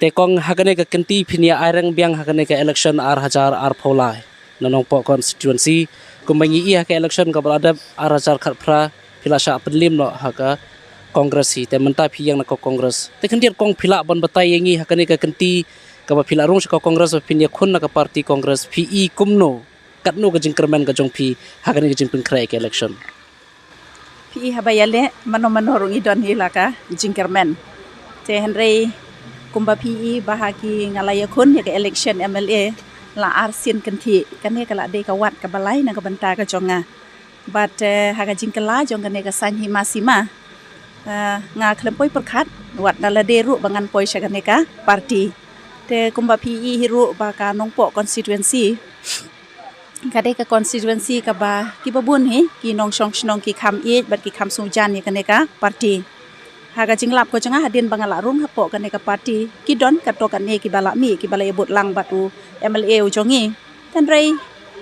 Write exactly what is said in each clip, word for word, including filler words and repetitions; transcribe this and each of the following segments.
Te kong, ha kane ka kynti phin ïa aireng biang ha kane ka election ar hajar arphew lai na Nongpoh constituency. Kumba ngi ïohi ha ka election kaba la dep ar hajar khatphra, phi la shah pynliem noh ha ka Congress hi, te mynta phi ïeng na ka Congress. Te khyndiat kong, phi lah ban batai ïa ngi ha kane ka kynti kaba phi la rung sha ka Congress ba phin ïakhun na ka party Congress, phi i kumno, katno ka jingkyrmen ka jong phi ha kane ka jingpynkhreh ka election? Phi i, haba ïaleh mano mano ruh ngi don hi la ka jingkyrmen. Te hynrei kumba phi i ba ha ki, nga la ïakhun ïa ka election M L A la ar sien kynthih, kane ka la dei ka wat kaba lai na ka bynta ka jong nga. Bad, eh, ha ka jingkylla jong kane ka saiñ hi ma sima, eh, nga khlem poi pyrkhat wat na lade ruh ba ngan poi sha kane ka party. Te kumba phi i hi ruh ba ka Nongpoh constituency ka dei ka constituency kaba kiba bun hi ki nongshong shnong ki kham ïeit bad ki kham sngewjan ïa kane ka party. Ha ka jinglap ka jong nga, hadien ba nga la rung hapoh kane ka party, ki don katto katne kiba la mih, kiba la ïabud lang bad u M L A u jong ngi. Hynrei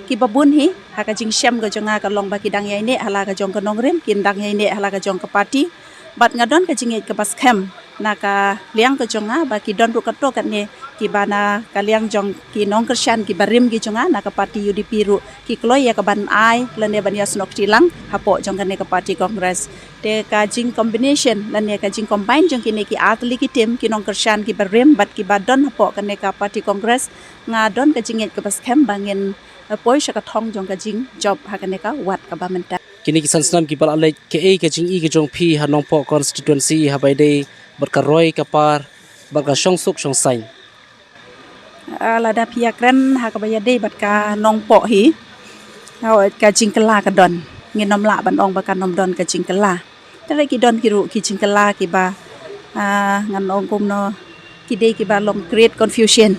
kiba bun hi ha ka jingshem ka jong nga ka long ba ki dang ïaineh ha la ka jong ka nongrim, kin dang ïaineh ha la ka jong ka party. Bad nga don ka jingngeit kaba skhem na ka liang ka jong nga ba ki don ruh katto katne kiba na ka liang jong ki nongkyrshan kiba rim ki jong nga na ka party U D P ruh ki kloi ïa ka ban ai lane ban ïasnoh kti lang hapoh jong kane ka party Congress. Te ka jingcombination lane ka jingcombine jong kine ki artylli ki team, ki nongkyrshan kiba rim bad kiba don hapoh kane ka party Congress, nga don ka jingngeit kaba skhem ba ngin, eh, poi sha ka thong jong ka jingjop ha kane ka wat kaba mynta. Kine ki san snem kiba la leit, kaei ka jing-i ka jong phi ha Nongpoh constituency haba ïadei bad ka roi ka par bad ka shongsuk shongsaiñ? Ah, lada phi ïakren ha kaba ïadei bad ka Nongpoh hi, oh, ka jingkylla ka don. Ngin ym lah ban ong ba kan ym don ka jingkylla. Te hynrei ki don ki ruh ki jingkylla kiba, ah, ngan ong kumno, ki dei kiba long create confusion,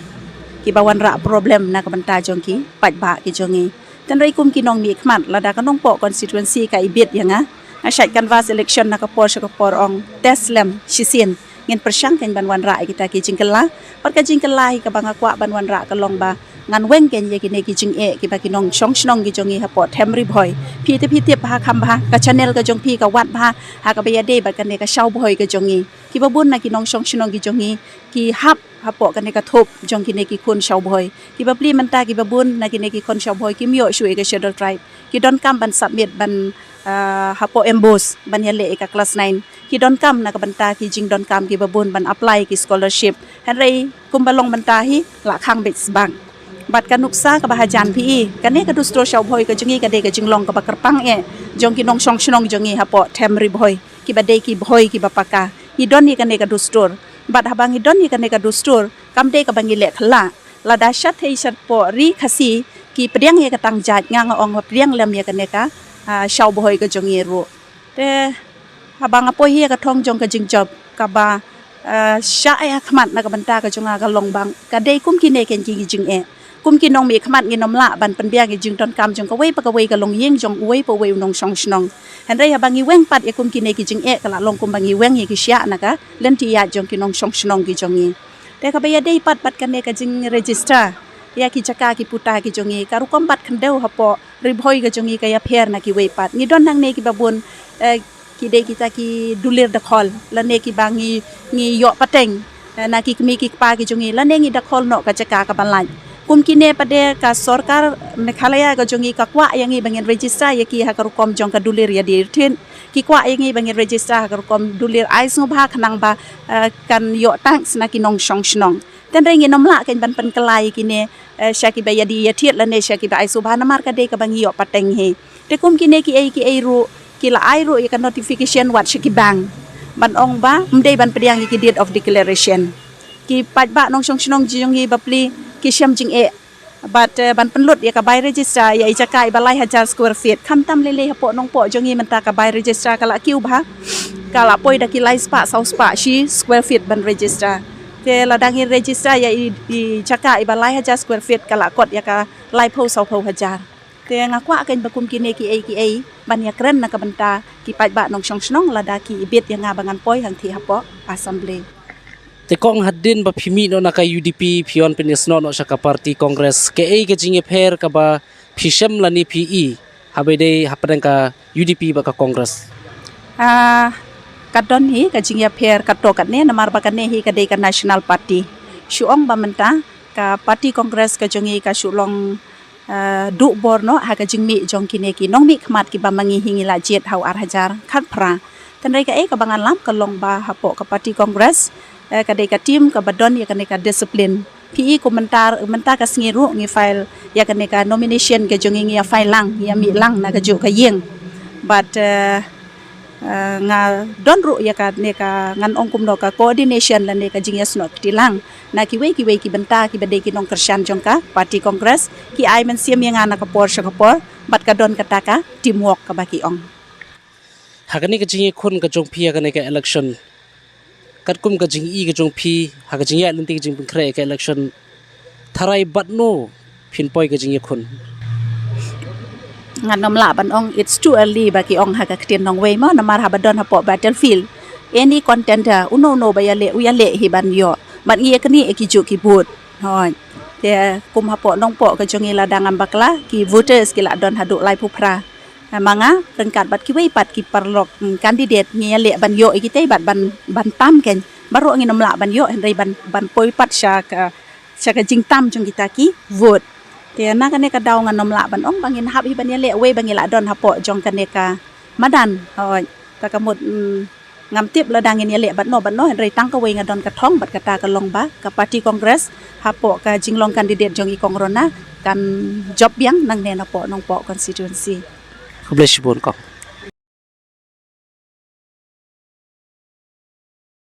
kiba wanrah problem na ka bynta jong ki paidbah ki jong ngi. Te hynrei kum ki nongmihkhmat, lada ka Nongpoh constituency ka ibit ïa nga, nga shait canvass election na ka por sha ka por, ong test lem shisien. Ngin pyrshang kein ban wanrah ïa kita ki jingkylla. Bad ka jingkylla hi kaba nga kwah ban wanrah ka long ba ngan weng kein ïa kine ki jingeh kiba ki nongshong shnong ki jong ngi hapoh Them Ri Bhoi. Phi te phi tip bha, kham bha, ka channel ka jong phi ka wad bha ha kaba ïadei bad kane ka Shaw Bhoi ka jong ngi. Kiba bun na ki nongshong shnong ki jong ngi ki hap hapoh kane ka thup jong kine ki khun Shaw Bhoi. Kiba plie mynta, kiba bun na kine ki khun Shaw Bhoi kim ïoh shuh ïa ka Schedule Tribe. Ki donkam ban submit ban, ah, hapoh MBOSE ban ïaleh ïa ka class nine. Ki donkam na ka bynta ki jingdonkam kiba bun ban apply ki scholarship. Hynrei kumba long mynta hi la khang beit sbang. Bad ka nuksa kaba hajan phi i, kane ka dustur Shaw Bhoi ka jong ngi ka dei ka jinglong kaba kyrpang eh jong ki nongshong shnong jong ngi hapoh Them Ri Bhoi, kiba dei ki Bhoi kiba paka. Ngi don ïa kane ka dustur. Bad haba ngi don ïa kane ka dustur, kam dei kaba ngi leh khyllah. Lada shathei shapoh Ri Khasi ki pdiang ïa ka tang jait, nga nga ong ba pdiang lem ïa kane ka, ah, Shaw Bhoi ka jong ngi ruh. Te haba nga poi hi ha ka thong jong ka jingjop, kaba, ah, shah ïa khmat na ka bynta ka jong nga ka long ba ka dei kum kine kein ki jingeh. Kum ki nongmihkhmat ngin ym lah ban pynbiang ïa jingdonkam jong kawei pa kawei ka longïing jong uwei pa uwei u nongshong shnong. Hynrei haba ngi weng pat ïa kum kine ki jingeh, ka la long kumba ngi weng ïa ki shiah na ka lynti ïaid jong ki nongshong shnong ki jong ngi. Te kaba ïadei pat bad kane ka jingregister ïa ki jaka ki puta ki jong ngi, ka rukom bat khyndew hapoh Ri Bhoi ka jong ngi ka ïapher na kiwei pat. Ngi don hangne kiba bun, eh, ki dei kita ki dulir dakhol lane kiba ngi, ngi ïoh pateng, eh, na ki kmie ki kpa ki jong ngi, lane ngi dakhol noh ka jaka kaba lait. Kum kine pat de ka sorkar Meghalaya ka jong ngi ka kwah ïa ngi ba ngin register ïa ki ha ka rukom jong ka dulir ïadie ïathied. Ki kwah ïa ngi ba ngin register ha ka rukom dulir ai sngewbha khnang ba, eh, kan ïoh tax na ki nongshong shnong. Te hynrei ngin ym lah kein ban pynkylla ïa kine, eh, sha kiba ïadie ïathied lane sha kiba ai sngewbha namar ka dei kaba ngi ïoh pateng hi. Te kum kine kiei kiei ruh ki la ai ruh ïa ka notification wat sha ki bank ban ong ba ym dei ban pdiang ïa ki deed of declaration. Ki paidbah nongshong shnong jong ngi bapli ki shem jingeh. Bad, eh, ban pynlut ïa ka bai register ïa i jaka iba lai hajar square feet. Khamtam lei lei hapoh Nongpoh jong ngi mynta ka bai register ka la kiew bha. Ka la poi da ki lai spah saw spah shi square feet ban register. Te lada ngi register ïa i, i jaka iba lai hajar square feet ka la kot ïa ka laiphew sawphew hajar. Te nga kwah kein ba kum kine kiei kiei ban ïakren na ka bynta ki paidbah nongshong shnong lada ki ibit ïa nga ba ngan poi hangthie hapoh Assembly. Te kong, hadien ba phi mih noh na ka U D P phi wan pynïasnoh noh sha ka party Congress, kaei ka jingïapher kaba phi shem lane phi i haba ïadei hapdeng ka U D P bad ka Congress? Ah, ka don hi ka jingïapher katto katne namar ba kane hi ka dei ka national party. Shu ong ba mynta ka party Congress ka jong ngi ka shu long, eh, duh bor noh ha ka jingmih jong kine ki nongmihkhmat kiba ma ngi hi ngi la jied ha u ar hajar khatphra. Hynrei kaei kaba ngan lam ka long ba hapoh ka party Congress, eh, ka dei ka team kaba don ïa kane ka discipline. Phi i kum mynta, mynta ka sngi ruh ngi file ïa kane ka nomination ka jong ngi, ngi ïa file lang, ngi ïa mih lang na kajuh ka ïing. But, eh, eh, nga don ruh ïa kane ka, ngan ong kumno, ka coordination lane ka jingïasnoh kti lang na kiwei kiwei ki bynta kiba dei ki nongkyrshan jong ka party Congress. Ki ai mynsiem ïa nga na ka por sha ka por, bad ka don kata ka teamwork kaba ki ong. Ha kane ka jingïakhun ka jong phi ha kane ka election, katkum ka jingïohi ka jong phi ha ka jingïaid lynti ka jingpynkhreh ka election, tharai bad no phin poi ka jingïakhun? Ngan nym lah ban ong, it's too early ba ki ong ha ka ktien nongwei mo, namar haba don hapoh battlefield, any contender, uno uno ba ïaleh u ïaleh hi ban ïoh. Bad ngi ïaknieh ïa kijuh ki vote. Hooid. Te kum hapoh Nongpoh ka jong ngi lada ngam bakla, ki voters ki la don haduh laiphew phra. Ha, ma nga ryngkat bad kiwei pat ki paralok, mm, candidate ngi ïaleh ban ïoh ïa kitei bad ban, ban tam kein. Baroh ngin nym lah ban ïoh, hynrei ban, ban poi pat sha ka, sha ka jingtam jong kita ki vote. Te na kane ka daw ngan nym lah ban ong ba ngin hap hi ban ïaleh wei ba ngi la don hapoh jong kane ka madan. Hooid. Ta ka mut, mm, ngam tip lada ngin ïaleh bad no bad no, hynrei tang kawei nga don ka thong bad kata ka long ba ka party Congress hapoh ka jinglong candidate jong i Kong Rona kan jop biang nangne napoh Nongpoh constituency. Khublei shibun Kong.